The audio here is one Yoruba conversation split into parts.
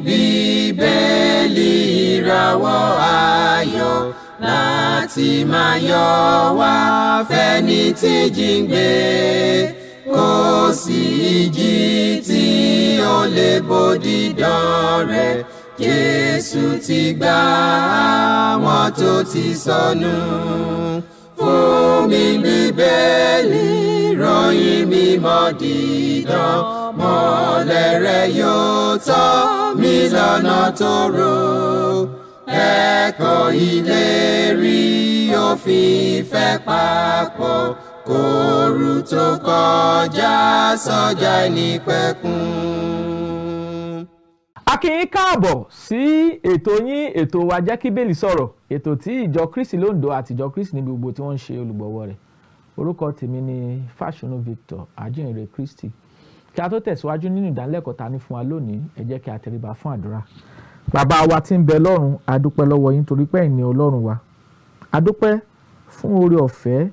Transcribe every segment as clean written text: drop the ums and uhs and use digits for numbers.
Bíbélì ìràwọ̀ ayọ̀ láti máa yọ wá fẹ́ni tí jíǹgbé, kò sí ìjì tí ó lè bòdì dán rẹ̀. Jésù ti gbà àwọn tó ti sọnù. Fún mi Bíbélì ròyìn mímọ́ dídán, mọ́lẹ̀ rẹ̀ yóò tọ́ mi lọ́nà tó rò. Ẹ̀kọ́ ìlérí òfin ìfẹ́ papọ̀, kóoru tó kọjá sọ́jà ìnípẹ̀kun. A kí yín káàbọ̀ sí ètò yín, ètò wa, Jẹ́ kí Bíbélì Sọ̀rọ̀, ètò tí ìjọ Kristi l'Oǹdó àti ìjọ Kristi níbi gbogbo tí wọ́n ń ṣe olùgbọ̀wọ́ rẹ̀. Orúkọ tèmi ni Fáṣọnù Victor, ajínrere Kristi. Kí a tó tẹ̀síwájú nínú ìdánilẹ́kọ̀ọ́ ta ní fún wa lónìí, ẹ jẹ́ kí a tẹríba fún àdúrà. Bàbá wa tí ń bẹ lọ́run, a dúpẹ́ lọ́wọ́ yín torí pé ẹ̀yin ni Ọlọ́run wa. A dúpẹ́ fún oore ọ̀fẹ́,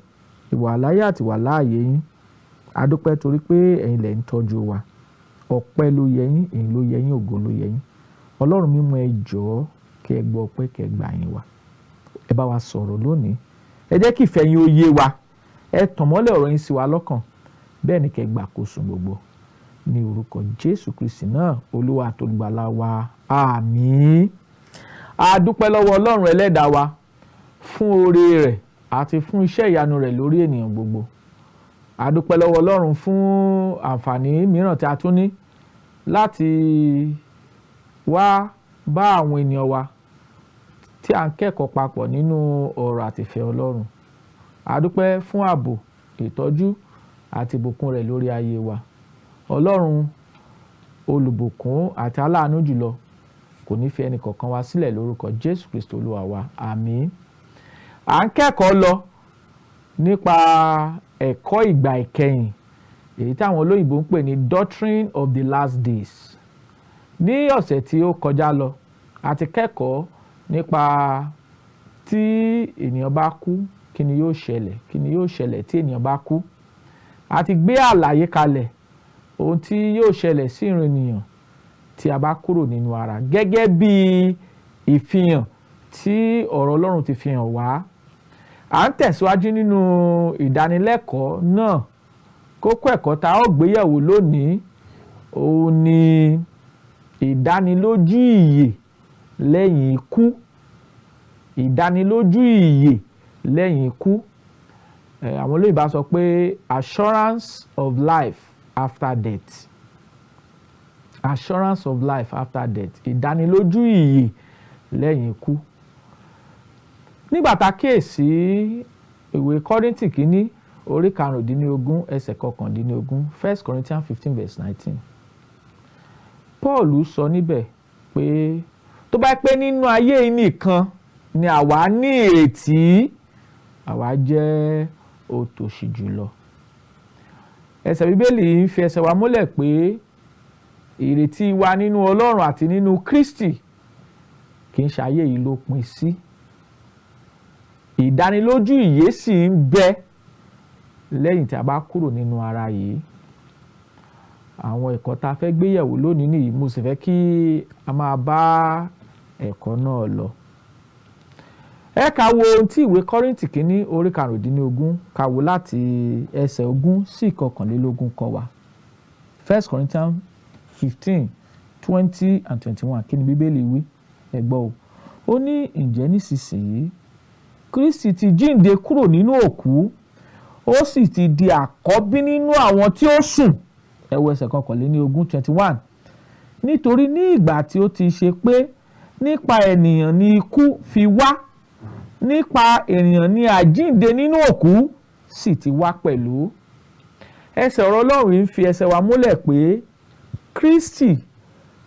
ìwàláyé àti ìwàláàyè yín. A dúpẹ́ torí pé ẹ̀yin lẹ̀ ń tọ́jú wa. Ọpẹ́ ló yẹ yín, èyí ló yẹ yín, ògo ló yẹ yín. Ọlọ́run mímọ́, ẹ jọ̀ọ́, kí ẹ gbọ́ ọpẹ́, kí ẹ gbà yín wa. Ẹ bá wa sọ̀rọ̀ lónìí, ẹ jẹ́ kí ìfẹ́ yín ó yé wa, ẹ tàn mọ́lẹ̀ ọ̀rọ̀ yín sí wa lọ́kàn, bẹ́ẹ̀ ni kẹ́ gbàkóso gbogbo, ní orúkọ Jésù Kristi náà, Olúwa àtolùgbàlà wa, àmín. A dúpẹ́ lọ́wọ́ Ọlọ́run ẹlẹ́dàá wa fún oore rẹ̀ àti fún iṣẹ́ ìyanu rẹ̀ lórí ènìyàn gbogbo. A dúpẹ́ lọ́wọ́ Ọlọ́run fún àǹfààní mìíràn tí a tún ní láti wá bá àwọn ènìyàn wa tí à ń kẹ́kọ̀ọ́ papọ̀ nínú ọ̀rọ̀ àtìfẹ́ Ọlọ́run. A dúpẹ́ fún ààbò, ìtọ́jú àti ìbùkún rẹ̀ lórí ayé wa. Ọlọ́run olùbùkún àti aláàánú jùlọ kò ní fi ẹnì kọ̀ọ̀kan wa sílẹ̀, lórúkọ Jésù Kristo Olúwa wa, àmín. À ń kẹ́kọ̀ọ́ lọ nípa ẹ̀kọ́ ìgbà ìkẹyìn, èyí táwọn olóyìnbó ń pè ní doctrine of the last days. Ní ọ̀sẹ̀ tí ó kọjá lọ, a ti kẹ́kọ̀ọ́ nípa tí ènìyàn bá kú, kí ni yóò ṣẹlẹ̀, kí ni yóò ṣẹlẹ̀ tí ènìyàn bá kú. A ti gbé àlàyé kalẹ̀ ohun tí yóò ṣẹlẹ̀ sí ìran ènìyàn tí a bá kúrò nínú ara, gẹ́gẹ́ bí ìfihàn tí ọ̀rọ̀ Ọlọ́run ti fi hàn wá. À ń tẹ̀síwájú nínú ìdánilẹ́kọ̀ọ́ náà. Kókó ẹ̀kọ́ tá a ó gbéyẹ̀wò lónìí, òun ni ìdánilójú ìyè lẹ́yìn ikú. Ìdánilójú ìyè lẹ́yìn ikú. Àwọn olóyìnbó sọ pé assurance of life after death. Assurance of life after death, ìdánilójú ìyè lẹ́yìn ikú. Nígbà tá a kíyèsí ìwé Kọ́ríńtì kínní, orí 15, ẹsẹ̀ 19, First Corinthians 15 verse 19, Paul sọ níbẹ̀ pé tó bá pẹ́ nínú ayé yìí nìkan ni àwa ní ìrètí, àwa jẹ́ òtòṣì jùlọ. Ẹsẹ̀ Bíbélì ń fi ẹsẹ̀ wa múlẹ̀ pé ìrètí wa nínú Ọlọ́run àti nínú Kristi kì í ṣe ayé yìí ló pin sí. Ìdánilójú ìyè sì ń bẹ lẹ́yìn tí a bá kúrò nínú ara yìí. Àwọn ẹ̀kọ́ tá a fẹ́ gbé yẹ̀wò lónìí nìyí. Mo sì fẹ́ kí a máa bá ẹ̀kọ́ náà lọ. Ẹ ká wo ohun tí ìwé Kọ́ríńtì kínní, orí 15, ká wò láti ẹsẹ̀ 20 sí 21 kọ́ wa. First Corinthians 15, 20 and 21. Kí ni Bíbélì wí? Ẹ gbọ́ o. Ó ní, "Ǹjẹ́ nísinsìnyí Kristi ti jíǹde kúrò nínú òkú, ó sì ti di àkọ́bí nínú àwọn tí ó sùn." Ẹ wo ẹsẹ̀ 21, 21. "Nítorí ní ìgbà tí ó ti ṣe pé nípa ènìyàn ni ikú fi wá, nípa ènìyàn ni àjíǹde nínú òkú sì ti wá pẹ̀lú." Ẹsẹ̀ ọ̀rọ̀ Ọlọ́run ń fi ẹsẹ̀ wa múlẹ̀ pé Kristi,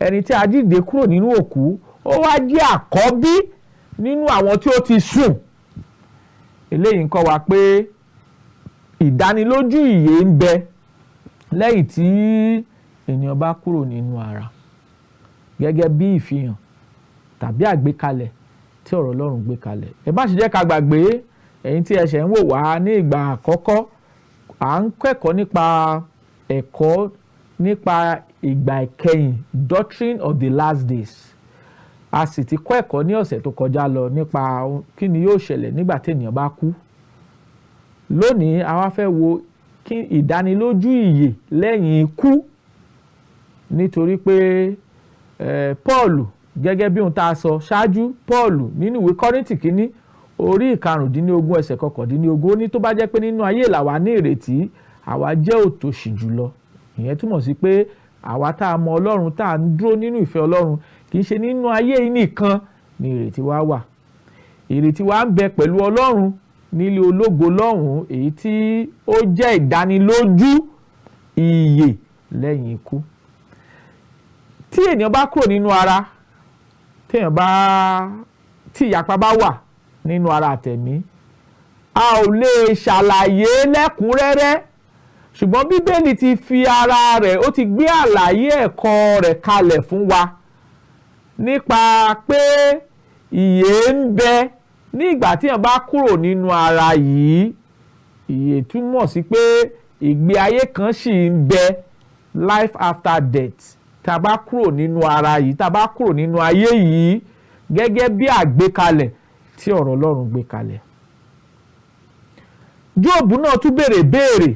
ẹni tí a jíǹde kúrò nínú òkú, ó wá jẹ́ àkọ́bí nínú àwọn tí ó ti sùn. Eléyìí ń kọ́ wa pé ìdánilójú ìyè ń bẹ lẹ́yìn tí ènìyàn bá kúrò nínú ara, gẹ́gẹ́ bí ìfihàn tàbí àgbékalẹ̀ tí ọ̀rọ̀ Ọlọ́run gbé kalẹ̀. Ẹ má ṣe jẹ́ ká gbàgbé, ẹ̀yin tí ẹ ṣẹ̀ ń wò wá ní ìgbà àkọ́kọ́, à ń kẹ́kọ̀ọ́ nípa ẹ̀kọ́ nípa ìgbà ìkẹyìn, doctrine of the last days. A sì ti kọ́ ẹ̀kọ́ ní ọ̀sẹ̀ tó kọjá lọ nípa kí ni yóò ṣẹlẹ̀ nígbà tí ènìyàn bá kú. Lónìí a wá fẹ́ wo kí ìdánilójú ìyè lẹ́yìn ikú, nítorí pé Paul, gẹ́gẹ́ bí ohun tá a sọ ṣáájú, Paul nínú ìwé Kọ́ríńtì kínní orí 15 ẹsẹ̀ 19, ó ní tó bá jẹ́ pé nínú ayé làwa ní ìrètí, àwa jẹ́ òtòṣì jùlọ. Ìyẹn túmọ̀ sí pé àwa tá a mọ Ọlọ́run, tá a ń dúró nínú ìfẹ́ Ọlọ́run, kì í ṣe nínú ayé yìí nìkan ni ìrètí wa wà. Ìrètí wa ń bẹ pẹ̀lú Ọlọ́run nílé ológo lọ́hùn-ún, èyí tí ó jẹ́ ìdánilójú ìyè lẹ́yìn ikú. Tí ènìyàn bá kúrò nínú ara, tí ìyapa bá wà nínú ara àtẹ̀mí, a ò lè ṣàlàyé lẹ́kùnrẹ́rẹ́, ṣùgbọ́n Bíbélì ti fi ara rẹ̀, ó ti gbé àlàyé ẹ̀kọ́ rẹ̀ kalẹ̀ fún wa nípa pé ìyè ń bẹ ní ìgbà tí èèyàn bá kúrò nínú ara yìí. Ìyè túmọ̀ sí pé ìgbé ayé kan ṣì ń bẹ, life after death. Tá a bá kúrò nínú ara yìí, tá a bá kúrò nínú ayé yìí, gẹ́gẹ́ bí àgbékalẹ̀ tí ọ̀rọ̀ Ọlọ́run gbé kalẹ̀. Jóòbù náà tún béèrè béèrè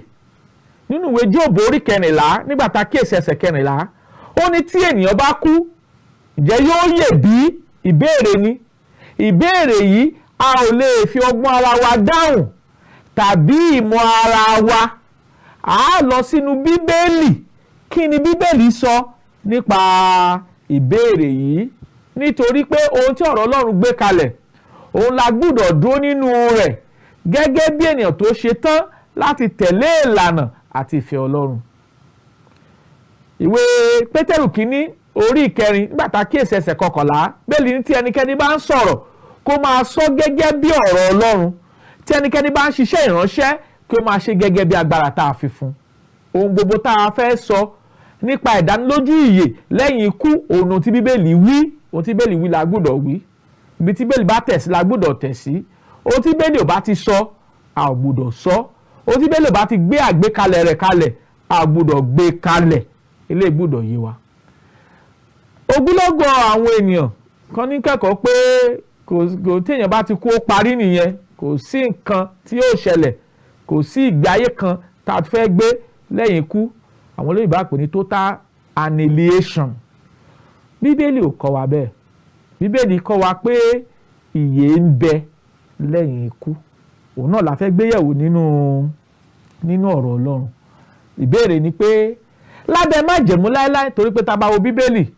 nínú ìwé Jóòbù orí 14, nígbà tá a kíyèsí ẹsẹ̀ 14, ó ní tí ènìyàn bá kú, ǹjẹ́ yóò yè bí? Ìbéèrè ni. Ìbéèrè yìí a ò lè fi ọgbọ́n ara wa dáhùn tàbí ìmọ̀ ara wa. A lọ sínú Bíbélì. Kí ni Bíbélì sọ nípa ìbéèrè yìí? Nítorí pé ohun tí ọ̀rọ̀ Ọlọ́run gbé kalẹ̀, òun la gbúdọ̀ dúró nínú rẹ̀ gẹ́gẹ́ bí ènìyàn tó ṣe tán láti tẹ̀lé ìlànà àti ìfẹ́ Ọlọ́run. Ìwé Pétérù kínní orí 4, nígbà tá a kíyèsí ẹsẹ̀ 11, Bíbélì ní tí ẹnikẹ́ni bá ń sọ̀rọ̀, kó máa sọ gẹ́gẹ́ bí ọ̀rọ̀ Ọlọ́run. Tí ẹnikẹ́ni bá ń ṣiṣẹ́ ìránṣẹ́, kí ó máa ṣe gẹ́gẹ́ bí agbára tá a fi fún. Ohun gbogbo tá a fẹ́ sọ nípa ìdánilójú ìyè lẹ́yìn ikú, òun tí Bíbélì wí, ohun tí Bíbélì wí la gbúdọ̀ wí. Ibi tí Bíbélì bá tẹ̀ sí la gbúdọ̀ tẹ̀ sí. Ohun tí Bíbélì ò bá ti sọ, a ò gbúdọ̀ sọ. Ohun tí Bíbélì ò bá ti gbé àgbékalẹ̀ rẹ̀ kalẹ̀, a ò gbúdọ̀ gbé kalẹ̀. Eléyìí gbúdọ̀ yé wa. Ogunlọ́gọ̀ àwọn ènìyàn kan ní kẹ́kọ̀ọ́ pé kò téèyàn bá ti kú ó parí nìyẹn, kò sí nǹkan tí yóò ṣẹlẹ̀, kò sí ìgbé ayé kan tá a fẹ́ gbé lẹ́yìn ikú. Àwọn olóyìnbó á pè ní total annihilation. Bíbélì ò kọ́ wa bẹ́ẹ̀. Bíbélì kọ́ wa pé ìyè ń bẹ lẹ́yìn ikú. Òun náà la fẹ́ gbéyẹ̀wò nínú ọ̀rọ̀ Ọlọ́run. Ìbéèrè ni pé lábẹ́ májẹ̀mú láéláé, torí pé tá a bá wo Bíbélì,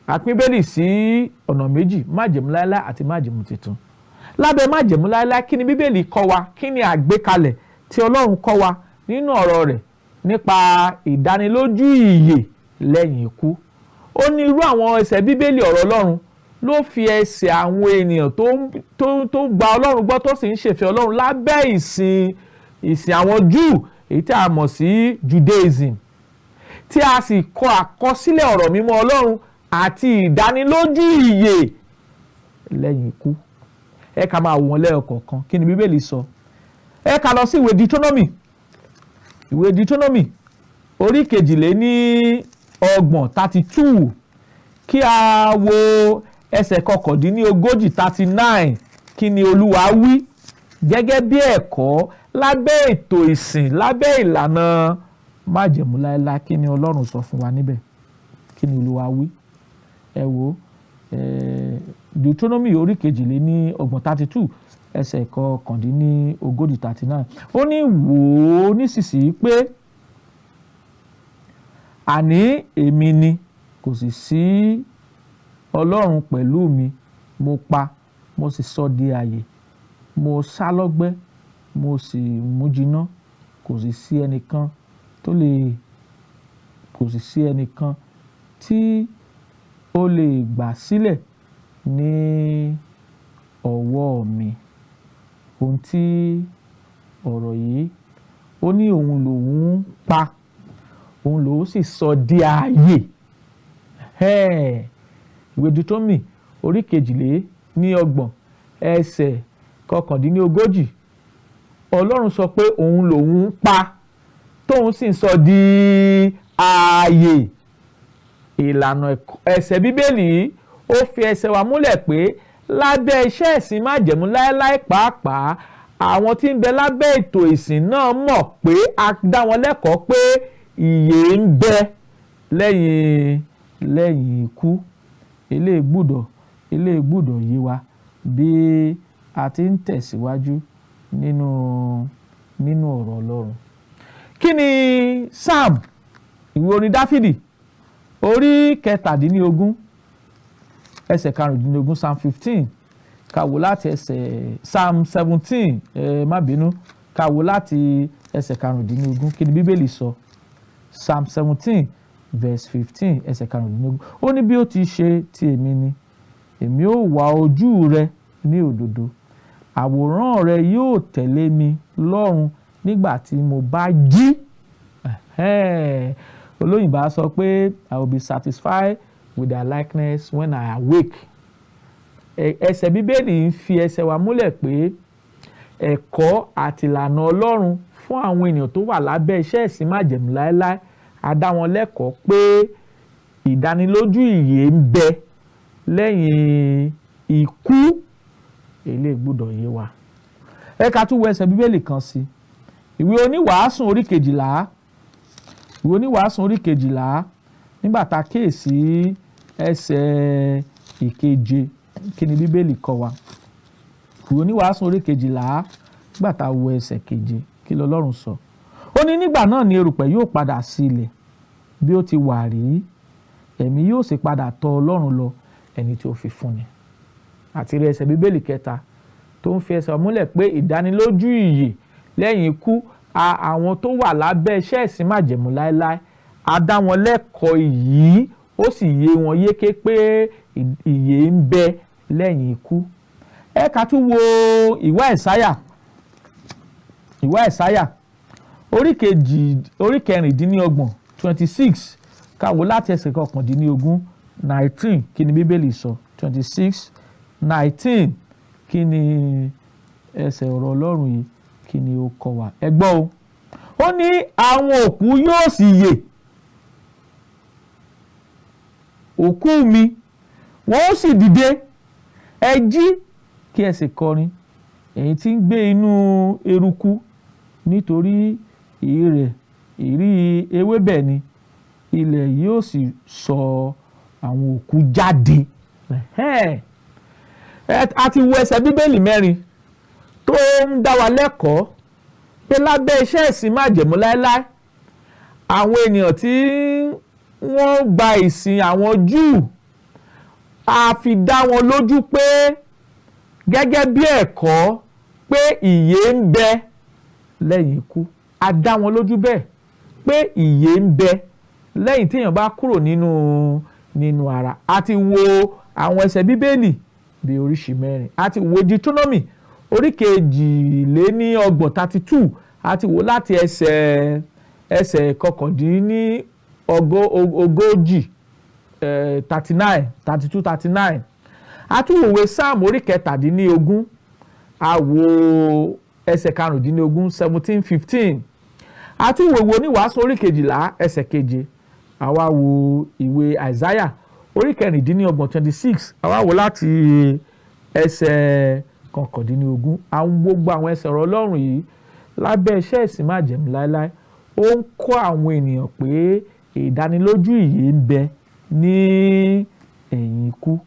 a pín Bíbélì sí ọ̀nà méjì, májẹ̀mú láéláé àti májẹ̀mú tuntun. Lábẹ́ májẹ̀mú láéláé, kí ni Bíbélì kọ́ wa? Kí ni àgbékalẹ̀ tí Ọlọ́run kọ́ wa nínú ọ̀rọ̀ rẹ̀ nípa ìdánilójú ìyè lẹ́yìn ikú? Ó ní irú àwọn ẹsẹ̀ Bíbélì ọ̀rọ̀ Ọlọ́run ló fi ẹsẹ̀ àwọn ènìyàn tó gba Ọlọ́run gbọ́, tó sì ń ṣèfẹ́ Ọlọ́run lábẹ́ ìsìn àwọn Júù, èyí tí a mọ̀ sí Judaism, tí a sì kọ àkọsílẹ̀ ọ̀rọ̀ mímọ́ Ọlọ́run àti ìdánilójú ìyè lẹ́yìn ikú. Ẹ ká máa wò wọ́n lẹ́ẹ̀kọ̀ọ̀kan. Kí ni Bíbélì sọ? Ẹ ká lọ sí ìwé Deuteronomy. Ìwé Deuteronomy orí 32, 32, kí a wo ẹsẹ̀ 39, 39. Kí ni Olúwa wí gẹ́gẹ́ bí ẹ̀kọ́ lábẹ́ ètò ìsìn, lábẹ́ ìlànà májẹ̀mú láéláé? Kí ni Ọlọ́run sọ fún wa níbẹ̀? Kí ni Olúwa wí? Ẹ wo Deuteronomy orí 32, 32, ẹsẹ̀ 39, 39. Ó ní wò ó nísinsìnyí pé àní èmi ni, kò sì sí Ọlọ́run pẹ̀lú mi. Mo pa, mo sì sọ di ààyè, mo sá lọ́gbẹ́, mo sì mú jiná, kò sì sí ẹnìkan tó lè, kò sì sí ẹnìkan tí ó lè gbà sílẹ̀ ní ọwọ́ mi. Ohun tí ọ̀rọ̀ yìí, ó ní òun lòun pa, òun lòun sì sọ di ààyè. Ìwé Deuteronomy orí 32 ẹsẹ̀ 39, Ọlọ́run sọ pé òun lòun pa, tóun sì sọ di ààyè. Ìlànà ẹsẹ̀ Bíbélì yìí ó fi ẹsẹ̀ wa múlẹ̀ pé lábẹ́ iṣẹ́ ìsìn májẹ̀mú láéláé pàápàá àwọn tí ń bẹ lábẹ́ ètò ìsìn náà mọ̀ pé a dá wọn lẹ́kọ̀ọ́ pé ìyè ń bẹ lẹ́yìn ikú. Eléyìí gbọ́dọ̀ yé wa bí a ti ń tẹ̀síwájú nínú ọ̀rọ̀ Ọlọ́run. Kí ni Psalm, ìwé orin Dáfídì orí 17 ẹsẹ̀ 15, Psalm 15, ká wò láti ẹsẹ̀ Psalm 17, má bínú, ká wò láti ẹsẹ̀ 15. Kí ni Bíbélì sọ? Psalm 17 verse 15, ẹsẹ̀ 15. Ó ní bí ó ti ṣe ti èmi ni, èmi ó wá ojú rẹ ní òdodo, àwòrán rẹ yóò tẹ̀lé mi lọ́run nígbà tí mo bá jí. Olóyìnbá sọ pé I will be satisfied with their likeness when I awake. Ẹsẹ̀ Bíbélì ń fi ẹsẹ̀ wa múlẹ̀ pé ẹ̀kọ́ àti ìlànà Ọlọ́run fún àwọn ènìyàn tó wà lábẹ́ iṣẹ́ ìsìn májẹ̀mú láéláé, a dá wọn lẹ́kọ̀ọ́ pé ìdánilójú ìyè ń bẹ lẹ́yìn ikú. Eléyìí gbọ́dọ̀ yé wa. Ẹ ká tún wo ẹsẹ̀ Bíbélì kan sí. Ìwé Oníwàásù orí 12, ìwé Oníwàásù orí 12, nígbà tá a kíyèsí ẹsẹ̀ ìkeje, kí ni Bíbélì kọ́ wa? Ìwé Oníwàásù orí 12, nígbà tá a wo ẹsẹ̀ keje, kí lọ́lọ́run sọ? Ó ní nígbà náà ni erùpẹ̀ yóò padà sí ilẹ̀ bí ó ti wà rí, ẹ̀mí yóò sì padà tọ̀ Ọlọ́run lọ ẹni tí ó fi fún ni. Àti rí ẹsẹ̀ Bíbélì kẹta tó ń fi ẹsẹ̀ múlẹ̀ pé ìdánilójú ìyè lẹ́yìn ikú, àwọn tó wà lábẹ́ iṣẹ́ ìsìn májẹ̀mú láéláé, a dá wọn lẹ́kọ̀ọ́ yìí, ó sì yé wọn yéké pé ìyè ń bẹ lẹ́yìn ikú. Ẹ ká tún wo ìwé Àìsáyà, ìwé Àìsáyà orí 26, 26, ká wò láti ẹsẹ̀ 19, 19. Kí ni Bíbélì sọ? 26 19. Kí ni ẹsẹ̀ ọ̀rọ̀ Ọlọ́run yìí, kí ni ó kọ́ wa? Ẹ gbọ́ o. Ó ní àwọn òkú yóò sì yè, òkú mi wọ́n ó sì dìde, ẹ jí kí ẹ sì kọrin, ẹ̀yin tí ń gbé inú eruku, nítorí ìrí ewébẹ̀ ni, ilẹ̀ yóò sì sọ àwọn òkú jáde. A ti wo ẹsẹ̀ Bíbélì mẹ́rin tó ń dá wa lẹ́kọ̀ọ́ pé lábẹ́ iṣẹ́ ìsìn májẹ̀mú láéláé, àwọn ènìyàn tí wọ́n gba ìsìn àwọn Júù, a fi dá wọn lójú pé gẹ́gẹ́ bí ẹ̀kọ́ pé ìyè ń bẹ lẹ́yìn ikú. A dá wọn lójú bẹ́ẹ̀ pé ìyè ń bẹ lẹ́yìn tí èèyàn bá kúrò nínú ara. A ti wo àwọn ẹsẹ̀ Bíbélì bí oríṣìí mẹ́rin. A ti wo Deuteronomy orí 32, 32, a ti wò láti ẹsẹ̀ 39, 39, 32, 39. A tún wòwe Psalm orí 17, a wo ẹsẹ̀ 15, 17, 15. A tún wòwe Oníwàásù orí 12 ẹsẹ̀ 7. A wá wo ìwé Àìsáyà orí 26, 26. A wá wò láti ẹsẹ̀ 19. Àwọn gbogbo àwọn ẹsẹ̀ ọ̀rọ̀ Ọlọ́run yìí lábẹ́ iṣẹ́ ìsìn májẹ̀mú láéláé, ó ń kọ́ àwọn ènìyàn pé ìdánilójú ìyè ń bẹ ní ẹ̀yìn ikú.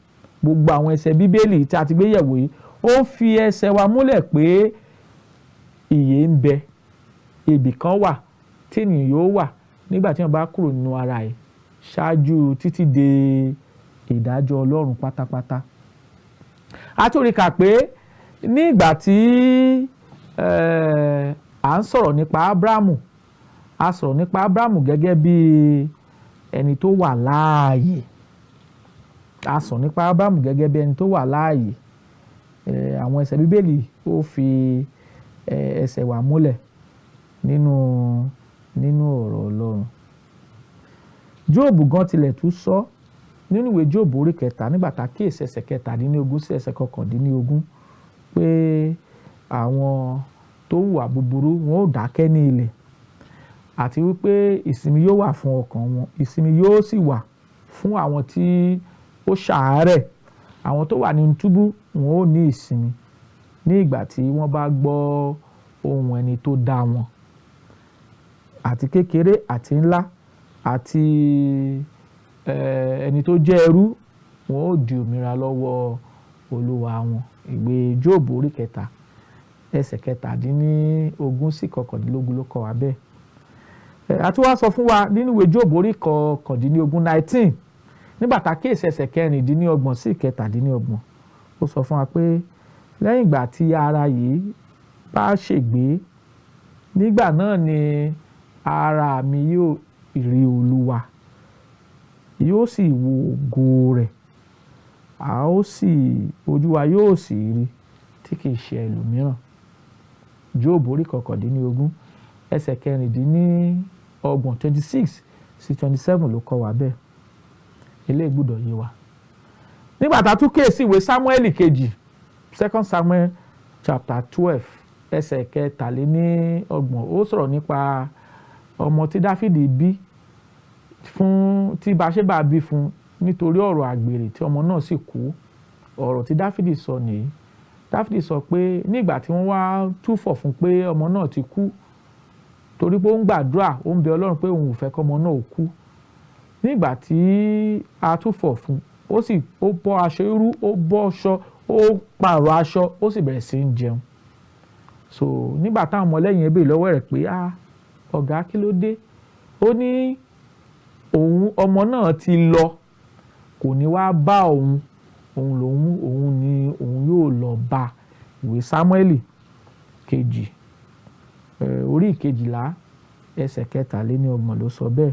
Gbogbo àwọn ẹsẹ̀ Bíbélì tí a ti gbé yẹ̀wò yìí, ó ń fi ẹsẹ̀ wa múlẹ̀ pé ìyè ń bẹ, ibì kan wà tí ènìyàn yóò wà nígbà tí wọ́n bá kúrò nínú ara yìí ṣáájú títí dé ìdájọ́ Ọlọ́run pátápátá. A tún rí kà pé ní ìgbà tí à ń sọ̀rọ̀ nípa Ábúráhámù, a sọ̀rọ̀ nípa Ábúráhámù gẹ́gẹ́ bí ẹni tó wà láàyè. A sọ̀rọ̀ nípa Ábúráhámù gẹ́gẹ́ bí ẹni tó wà láàyè. Àwọn ẹsẹ̀ Bíbélì ó fi ẹsẹ̀ wa múlẹ̀ nínú ọ̀rọ̀ Ọlọ́run. Jóòbù gan tilẹ̀ tún sọ nínú ìwé Jóòbù orí 3, nígbà tá a kíyèsí ẹsẹ̀ 17 sí ẹsẹ̀ 19, pé àwọn tó hùwà búburú wọn ò dákẹ́ ní ilẹ̀, Àti wípé ìsinmi yóò wà fún ọkàn wọn, ìsinmi yóò sì wà fún àwọn tí ó ṣàárẹ̀, àwọn tó wà nínú túbú wọn ó ní ìsinmi ní ìgbà tí wọ́n bá gbọ́ ohùn ẹni tó dá wọn. Àti kékeré àti ńlá àti ẹni tó jẹ́ ẹrú, wọn ó di òmìnira lọ́wọ́ Olúwa wọn. Ìwé Jóòbù orí 3 ẹsẹ̀ 17 sí 19 ló kọ́ wa bẹ́ẹ̀. A tún wá sọ fún wa nínú ìwé Jóòbù orí 19 19, nígbà tá a kíyèsí ẹsẹ̀ 26 sí 27, ó sọ fún wa pé lẹ́yìn ìgbà tí ara yìí bá ṣègbé, nígbà náà ni ara mi yóò rí Olúwa, yóò sì wo ògo rẹ̀, a ó sì ojú wa yóò sì rí tí kì í ṣe ẹlòmíràn. Jóòbù orí 19 ẹsẹ̀ 26 26 sí 27 ló kọ́ wa bẹ́ẹ̀. Eléyìí gbọ́dọ̀ yé wa. Nígbà tá a tún kíyèsí ìwé Sámúẹ́lì kejì, 2 Samuel chapter 12 ẹsẹ̀ 33, ó sọ̀rọ̀ nípa ọmọ tí Dáfídì bí fún, tí Baṣébà bí fún nítorí ọ̀rọ̀ àgbèrè tí ọmọ náà sì kú. Ọ̀rọ̀ tí Dáfídì sọ nìyí. Dáfídì sọ pé nígbà tí wọ́n wá túfọ̀ fún pé ọmọ náà ti kú, torí pé ó ń gbàdúrà, ó ń bẹ Ọlọ́run pé òun ò fẹ́ kọ́mọ náà kú. Nígbà tí a túfọ̀ fún, ó sì ó bọ́ aṣọ irú, ó bọ́ aṣọ, ó pààrọ̀ aṣọ, ó sì bẹ̀rẹ̀ sí í jẹun. So nígbà táwọn ọmọlẹ́yìn béèrè lọ́wọ́ rẹ̀ pé ah, ọ̀gá kí ló dé? Ó ní òun ọmọ náà ti lọ, kò ní wá bá òun, òun lòun òun ni òun yóò lọ bá. Ìwé Sámúẹ́lì kejì orí 12 ẹsẹ̀ 33 ló sọ bẹ́ẹ̀.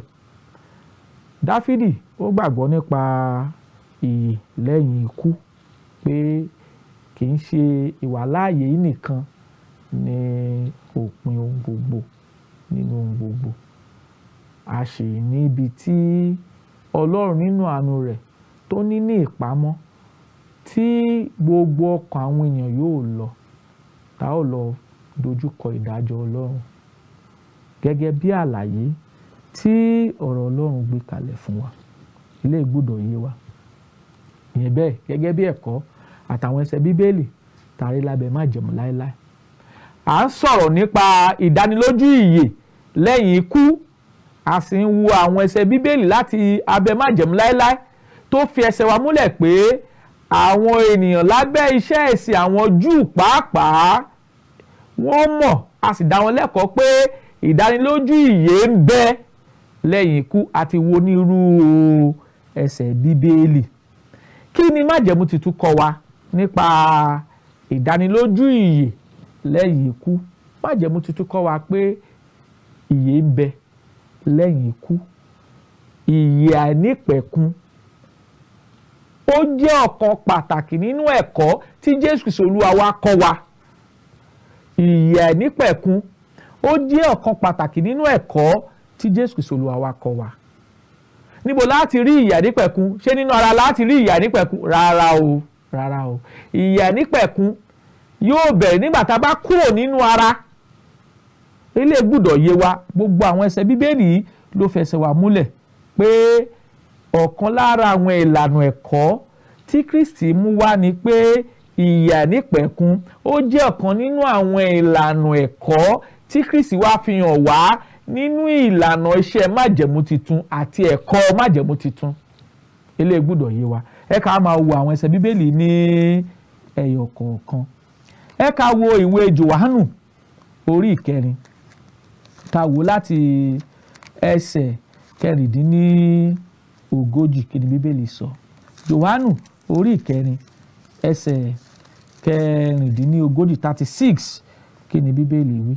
Dáfídì ó gbàgbọ́ nípa ìyè lẹ́yìn ikú, pé kì í ṣe ìwàláàyè yìí nìkan ni òpin ohun gbogbo nínú ohun gbogbo. A sì níbi tí Ọlọ́run nínú àánú rẹ̀ tó ní ní ìpamọ́ tí gbogbo ọkàn àwọn èèyàn yóò lọ, tá ó lọ dojúkọ ìdájọ́ Ọlọ́run gẹ́gẹ́ bí àlàyé tí ọ̀rọ̀ Ọlọ́run gbé kalẹ̀ fún wa. Ilé gbọ́dọ̀ yé wa. Ìyẹn bẹ́ẹ̀ gẹ́gẹ́ bí ẹ̀kọ́ àtàwọn ẹsẹ̀ Bíbélì tàrí lábẹ́ májẹ̀mú láéláé. À ń sọ̀rọ̀ nípa ìdánilójú ìyè lẹ́yìn ikú, a sì ń wo àwọn ẹsẹ̀ Bíbélì láti abẹ́ májẹ̀mú láéláé tó fi ẹsẹ̀ wa múlẹ̀ pé àwọn ènìyàn lábẹ́ iṣẹ́ ẹ̀sìn àwọn Júù pàápàá wọ́n mọ̀, a sì dá wọn lẹ́kọ̀ọ́ pé ìdánilójú ìyè ń bẹ lẹ́yìn ikú. Àti wo nírú ẹsẹ̀ Bíbélì. Kí ni májẹ̀mú tuntun kọ́ wa nípa ìdánilójú ìyè lẹ́yìn ikú? Májẹ̀mú tuntun kọ́ wa pé ìyè ń bẹ lẹ́yìn ikú, ìyè àìnípẹ̀kun. Ó jẹ́ ọ̀kan pàtàkì nínú ẹ̀kọ́ tí Jésù Kristi Olúwa wa kọ́ wa. Ìyè àìnípẹ̀kun ó jẹ́ ọ̀kan pàtàkì nínú ẹ̀kọ́ tí Jésù Kristi Olúwa wa kọ́ wa. Níbo láti rí ìyè àìnípẹ̀kun? Ṣé nínú ara láti rí ìyè àìnípẹ̀kun? Rárá o, rárá o. Ìyè àìnípẹ̀kun yóò bẹ̀rẹ̀ nígbà tá a bá kúrò nínú ara. Ilé gbọ́dọ̀ yé wa. Gbogbo àwọn ẹsẹ̀ Bíbélì yìí ló fẹsẹ̀ wa múlẹ̀ pé ọ̀kan lára àwọn ìlànà ẹ̀kọ́ tí Kristi mú wá ni pé ìyè àìnípẹ̀kun ó jẹ́ ọ̀kan nínú àwọn ìlànà ẹ̀kọ́ tí Kristi wá fi hàn wá nínú ìlànà iṣẹ́ májẹ̀mú titun àti ẹ̀kọ́ májẹ̀mú titun. Ilé gbọ́dọ̀ yé wa. Ẹ ká máa wo àwọn ẹsẹ̀ Bíbélì ní ẹyọ kọ̀ọ̀kan. Ẹ ká wo ìwé Jòhánù orí 4, ká wò láti ẹsẹ̀ 46. Kí ni Bíbélì sọ? Jòhánù orí 4 ẹsẹ̀ 46 36, kí ni Bíbélì wí?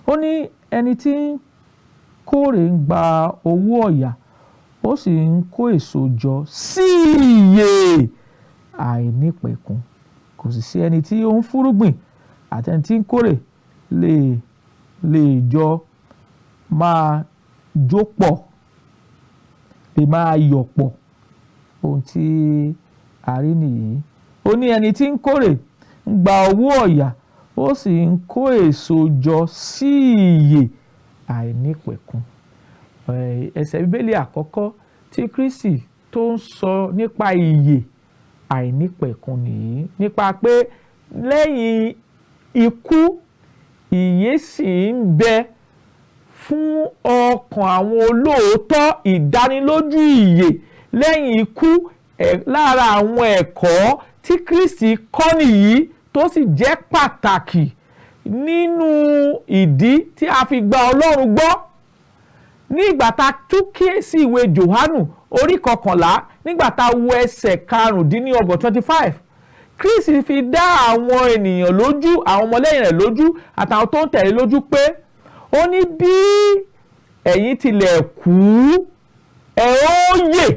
Ó ní ẹni tí ń kórè ń gba owó ọ̀yà, ó sì ń kó èso jọ sí ìyè àìnípẹ̀kun. Kò sì sí ẹni tí ó ń fúrúgbìn àti ẹni tí ń kórè lè jọ máa jó pọ̀, lè máa yọ̀ pọ̀. Ohun tí a rí nìyí. Ó ní ẹni tí ń kórè ń gba owó ọ̀yà, ó sì ń kó èso jọ sí ìyè àìnípẹ̀kun. Ẹsẹ̀ Bíbélì àkọ́kọ́ tí Kristi tó ń sọ nípa ìyè àìnípẹ̀kun nìyí, nípa pé lẹ́yìn ikú ìyè sì ń bẹ fún ọkàn àwọn olóòótọ́. Ìdánilójú ìyè lẹ́yìn ikú lára àwọn ẹ̀kọ́ tí Kristi kọ́ nìyí, tó sì jẹ́ pàtàkì nínú ìdí tí a fi gba Ọlọ́run gbọ́. Ní ìgbà tá a tún kíyèsí ìwé Jòhánù orí 11, nígbà tá a wo ẹsẹ̀ 25, 25, Kristi fi dá àwọn ènìyàn lójú, àwọn ọmọlẹ́yìn rẹ̀ lójú àtàwọn tó ń tẹ̀lé lójú pé ó ní bí ẹ̀yin tilẹ̀ kú ẹ ó yè.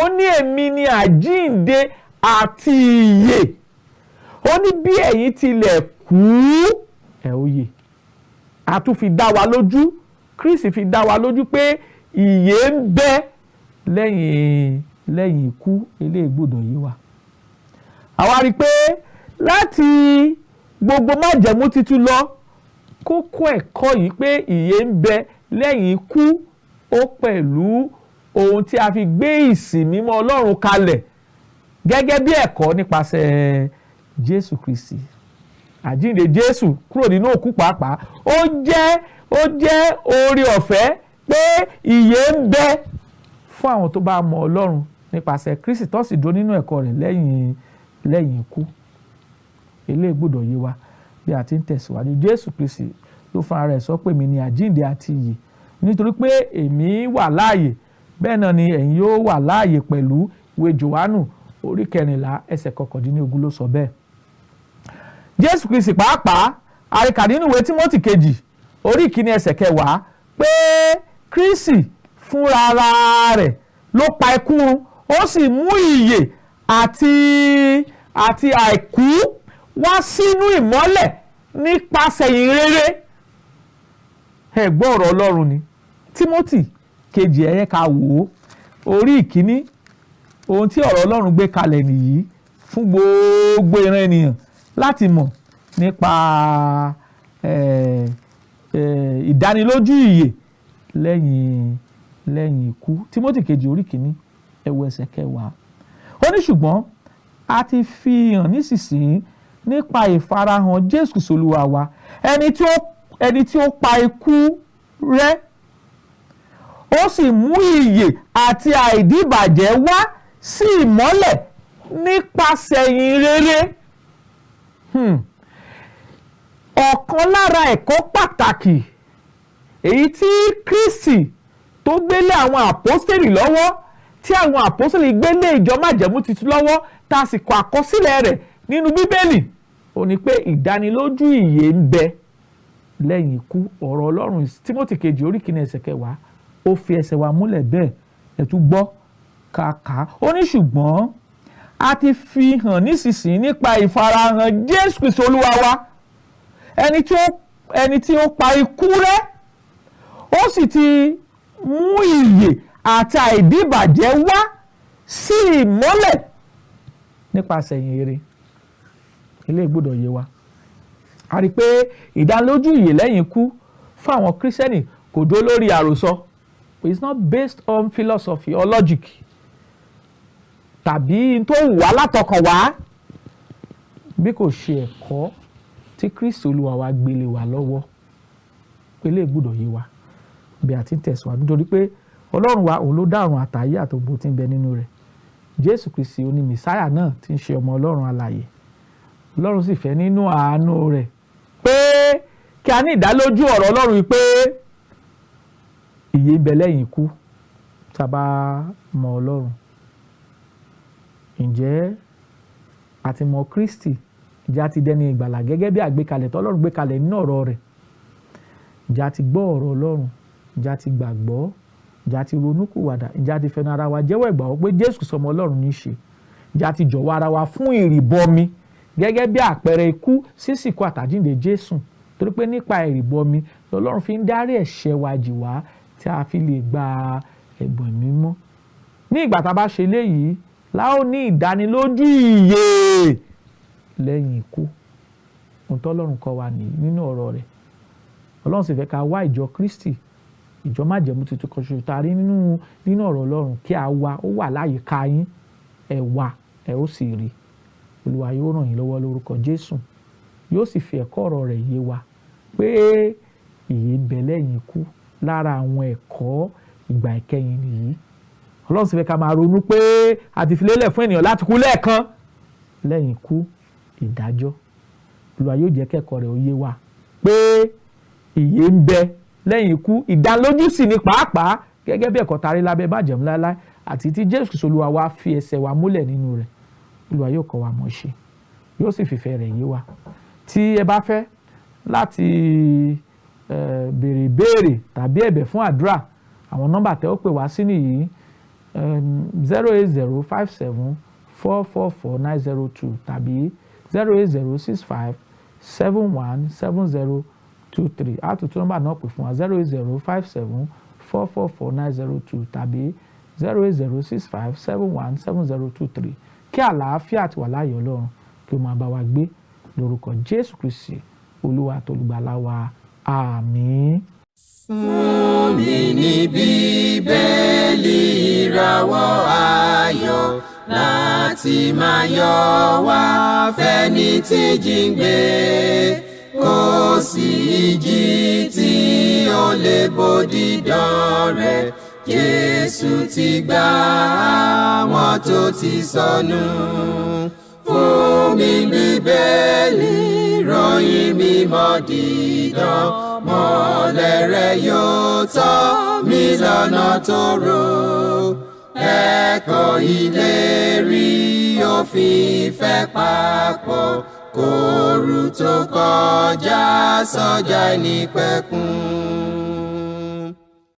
Ó ní èmi ni àjíǹde àti ìyè. Ó ní bí ẹ̀yin tilẹ̀ kú ẹ ó yè. A tún fi dá wa lójú, Kristi fi dá wa lójú pé ìyè ń bẹ lẹ́yìn ikú. Eléyìí gbọ́dọ̀ yé wa. Àwa rí i pé láti gbogbo májẹ̀mú titun lọ, kókó ẹ̀kọ́ yìí pé ìyè ń bẹ lẹ́yìn ikú ó pẹ̀lú ohun tí a fi gbé ìsìn mímọ́ Ọlọ́run kalẹ̀ gẹ́gẹ́ bí ẹ̀kọ́ nípasẹ̀ Jésù Kristi. Àjíǹde Jésù kúrò nínú òkú pàápàá ó jẹ́ oore ọ̀fẹ́ pé ìyè ń bẹ fún àwọn tó bá mọ Ọlọ́run nípasẹ̀ Kristi tó sì dúró nínú ẹ̀kọ́ rẹ̀ lẹ́yìn ikú. Eléyìí gbọ́dọ̀ yé wa bí a ti ń tẹ̀síwájú. Jésù Kristi ló fún ara ẹ̀ sọ pé èmi ni àjíǹde àti ìyè, nítorí pé èmi wà láàyè bẹ́ẹ̀ náà ni ẹ̀yin yóò wà láàyè pẹ̀lú. Ìwé Jòhánù orí 14 ẹsẹ̀ 19 ló sọ bẹ́ẹ̀. Jésù Kristi pàápàá àríkà nínú ìwé Tímótì kejì orí 1 ẹsẹ̀ 10 pé Kristi fúnra ara rẹ̀ ló pa ikú run, ó sì mú ìyè àti àìkú wá sínú ìmọ́lẹ̀ nípasẹ̀ ìhìnrere. Ẹ gbọ́ ọ̀rọ̀ Ọlọ́run ni. Tímótì kejì, ẹ̀yẹ ká wò ó, orí 1, ohun tí ọ̀rọ̀ Ọlọ́run gbé kalẹ̀ nìyí fún gbogbo ìran ènìyàn láti mọ̀ nípa ìdánilójú ìyè lẹ́yìn ikú. Tímótì kejì orí 1, ẹ wo ẹsẹ̀ 10. Ó ní ṣùgbọ́n a ti fi hàn nísinsìnyí nípa ìfarahàn Jésù Kristi Olúwa wa, ẹni tí ó pa ikú rẹ́, ó sì mú ìyè àti àìdíbàjẹ́ wá sí ìmọ́lẹ̀ nípasẹ̀ ìhìnrere. Ọ̀kan lára ẹ̀kọ́ pàtàkì èyí tí Kristi tó gbélé àwọn àpọ́sítélì lọ́wọ́, tí àwọn àpọ́sítélì gbélé ìjọ májẹ̀mú titun lọ́wọ́, tá a sì kọ àkọsílẹ̀ rẹ̀ nínú Bíbélì, ó ní pé ìdánilójú ìyè ń bẹ lẹ́yìn ikú. Ọ̀rọ̀ Ọlọ́run Tímótì kejì orí 1 ẹsẹ̀ 10 ó fi ẹsẹ̀ wa múlẹ̀ bẹ́ẹ̀. Ẹ tún gbọ́ kàkà. Ó ní ṣùgbọ́n a ti fi hàn nísinsìnyí nípa ìfarahàn Jésù Kristi Olúwa wa, ẹni tí ó pa ikú rẹ́, ó sì ti mú ìyè àti àìdíbàjẹ́ wá sí ìmọ́lẹ̀ nípasẹ̀ ìhìnrere. Eléyìí gbọ́dọ̀ yé wa. A rí i pé ìdánilójú ìyè lẹ́yìn ikú fún àwọn Kírísítẹ́nì kò dó lórí àròsọ. It's not based on philosophy or logic tàbí tó wà látọkàn wá, bí kò ṣe ẹ̀kọ́ tí Kristi Olúwa wa gbélé wa lọ́wọ́. Eléyìí gbọ́dọ̀ yé wa bí a ti ń tẹ̀síwájú, nítorí pé Ọlọ́run wa òun ló dá ọ̀run àtayé àtògbò tí ń bẹ nínú rẹ̀. Jésù Kristi òun ni Mèsáyà náà tí ń ṣe ọmọ Ọlọ́run alààyè. Ọlọ́run sì fẹ́ nínú àánú rẹ̀ pé kí a ní ìdálójú ọ̀rọ̀ Ọlọ́run pé ìyè ń bẹ lẹ́yìn ikú tá a bá mọ Ọlọ́run. Ǹjẹ́ a ti mọ Kristi? Ǹjẹ́ a ti dẹni ìgbàlà gẹ́gẹ́ bí àgbékalẹ̀ tọ́lọ́run gbé kalẹ̀ nínú ọ̀rọ̀ rẹ̀? Ǹjẹ́ a ti gbọ́ ọ̀rọ̀ Ọlọ́run? Ǹjẹ́ a ti gbàgbọ́? Ǹjẹ́ a ti ronúkúwàdà? Ǹjẹ́ a ti fẹnu ara wa jẹ́wọ́ ìgbàgbọ́ pé Jésù Kristi ọmọ Ọlọ́run ní í ṣe? Ǹjẹ́ a ti jọ̀wọ́ ara wa fún ìrìbọmi gẹ́gẹ́ bí àpẹẹrẹ ikú sísìnkú àtàjíǹde Jésù? Torí pé nípa ìrìbọmi lọ́lọ́run fi ń dárí ẹ̀ṣẹ̀ wa jì wá tí a fi lè gba ẹ̀bùn mímọ́. Ní ìgbà tá a bá ṣe léyìí la ó ní ìdánilójú ìyè lẹ́yìn ikú. Ohun tọ́lọ́run kọ́ wa nìyí nínú ọ̀rọ̀ rẹ̀. Ọlọ́run sì fẹ́ ká wá ìjọ Kristi, ìjọ májẹ̀mú tuntun kan ṣoṣo tá a rí nínú ọ̀rọ̀ Ọlọ́run, kí a wá. Ó wà láyìíká yín, ẹ wá, ẹ ó sì rí. Olúwa yóò ràn yín lọ́wọ́ lórúkọ Jésù, yóò sì fi ẹ̀kọ́ ọ̀rọ̀ rẹ̀ yé wa pé ìyè ń bẹ lẹ́yìn ikú. Lára àwọn ẹ̀kọ́ ìgbà ìkẹyìn nìyí. Ọlọ́run sì fẹ́ ká máa ronú pé a ti fi lélẹ̀ fún ènìyàn láti kú lẹ́ẹ̀kan, lẹ́yìn ikú ìdájọ́. Olúwa yóò jẹ́ kẹ́kọ̀ọ́ rẹ̀ ó yé wa pé ìyè ń bẹ lẹ́yìn ikú, ìdánilójú sì ni pàápàá gẹ́gẹ́ bí ẹ̀kọ́ tarí lábẹ́ májẹ̀mú láéláé àti tí Jésù Kristi Olúwa wa fi ẹsẹ̀ wa múlẹ̀ nínú rẹ̀. Olúwa yóò kọ́ wa mọ̀ ṣe, yóò sì fìfẹ́ rẹ̀ yé wa. Tí ẹ bá fẹ́ láti béèrè ìbéèrè tàbí ẹ̀bẹ̀ fún àdúrà, àwọn nọ́mbà tẹ́ ó pè wá sí nìyí: 08057444902 tàbí 08065717023. Àtúntò nọ́mbà náà pè fún wa: 08057444902 tàbí 08065717023. Kí àlàáfíà àti wà láàyè Ọlọ́run kí ó máa bá wa gbé lórúkọ Jésù Kristi Olúwa àtolùgbàlà wa. Àmín. Fún mi ní Bíbélì ìràwọ̀ ayọ̀ láti máa yọ wá fẹ́ni tí jíǹgbé, kò sí ìjì tí ó lè bòdì dán rẹ̀. Jésù ti gbà àwọn tó ti sọnù. Fún mi Bíbélì ròyìn mímọ́ dídán, mọ́lẹ̀ rẹ̀ yóò tọ́ mi lọ́nà tó rò. Ẹ̀kọ́ ìlérí òfin ìfẹ́ papọ̀, kóoru tó kọjá sọ́jà ìnípẹ̀kun.